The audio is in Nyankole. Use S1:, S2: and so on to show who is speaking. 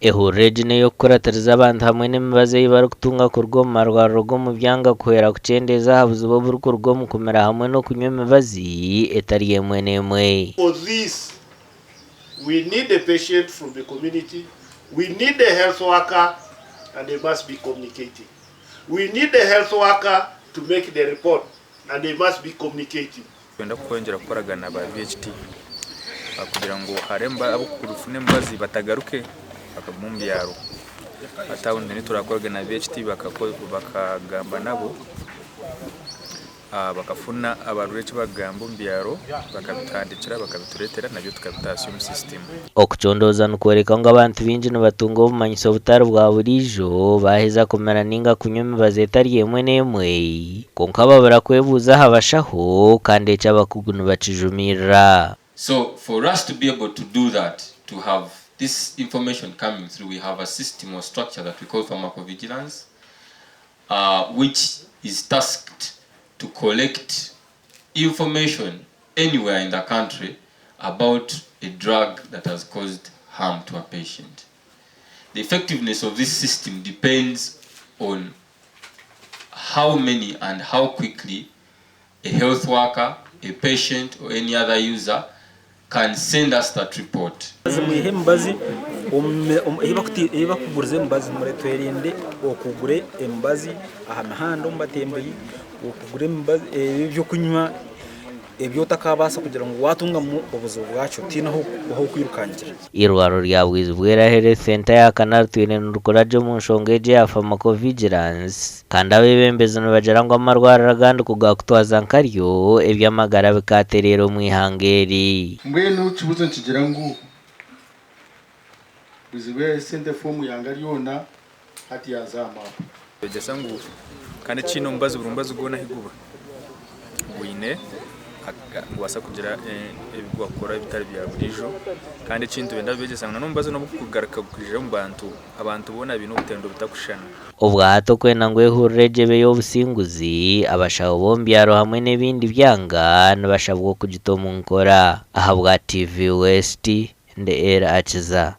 S1: Ehururu egi n'ey'okukuratiriza abantu hamwe n'emibazi ei barikutunga kuruga omu marwariro g'omu byanga kuhwera kukyendeeza aha buzibu oburikuruga omu kumira hamwe n'okunywa emibazi etari emwe n'emwe.
S2: For this, we need a patient from the community, we need a health worker and they must be communicating. We need a health worker to make the report and they must be communicating.
S3: Nitwenda kwongyera kukoragana na ba VHT kugira ngu hariho ab'okufuna emibazi batagaruke bakaguma omu byaro. Hati aho niturakoragana na VHT bakagamba nabo bakafuna abarwaire eki bakugamba omu byaro bakabituhandiikira bakabitureetera nabyo tukabitaasya omu sisitimu.
S1: Okucondooza nikworeka ngu abantu baingi nibatunga obumanyiso butari bwa buriijo baaheza kumira nainga kunywa emibazi etari emwe n'emwe kwonka babura kwebuuza aha bashaho kandi eki abakugu nibakijumirira.
S4: So for us to be able to do that, to have this information coming through, we have a system or structure that we call pharmacovigilance, which is tasked to collect information anywhere in the country about a drug that has caused harm to a patient. The effectiveness of this system depends on how many and how quickly a health worker, a patient or any other user can send us that report.
S5: Mwihe emibazi ei barikuguriza emibazi, twerinde okugura emibazi aha mihanda omu batembeyi, okugura ebyokunywa ebi otakabaasa kugira ngu waatungamu obuzibu bwakyo tihaine ah'okwirukangira.
S1: Eirwariro rya Bwizibwera Health Centre ya kana ritwire nirikora gye omu nshonga egi eya Pharmacovigilance kandi abeebembezi nibagira ngu amarwariro agandi ku gaakutwaza nkaryo, eby'amagara bikaatereera omu ihanga eri.
S6: Mbwenu ekibuuzo nikigira ngu, Bwizibwera Health Centre foomu yange yoona hati yaaza aha maapu?
S3: Begyesa ngu kandi ekiine omubazi buri mubazi gwona ahi guba gwine nigubaasa kugira ebi gwakukora ebitari bya buriijo kandi ekindi nibenda kubegyesa ngu n'omubazi n'obu gurikugaruka gwija omu bantu, abantu boona baine obutendo butakushushana.
S1: Obwahati okwenda ngu ehururu egi ebe ey'obusinguzi, abashaho b'omu byaro hamwe n'ebindi byanga nibashabwa okugita omu nkora. Ahabwa TV West, ndi Elly Akiza.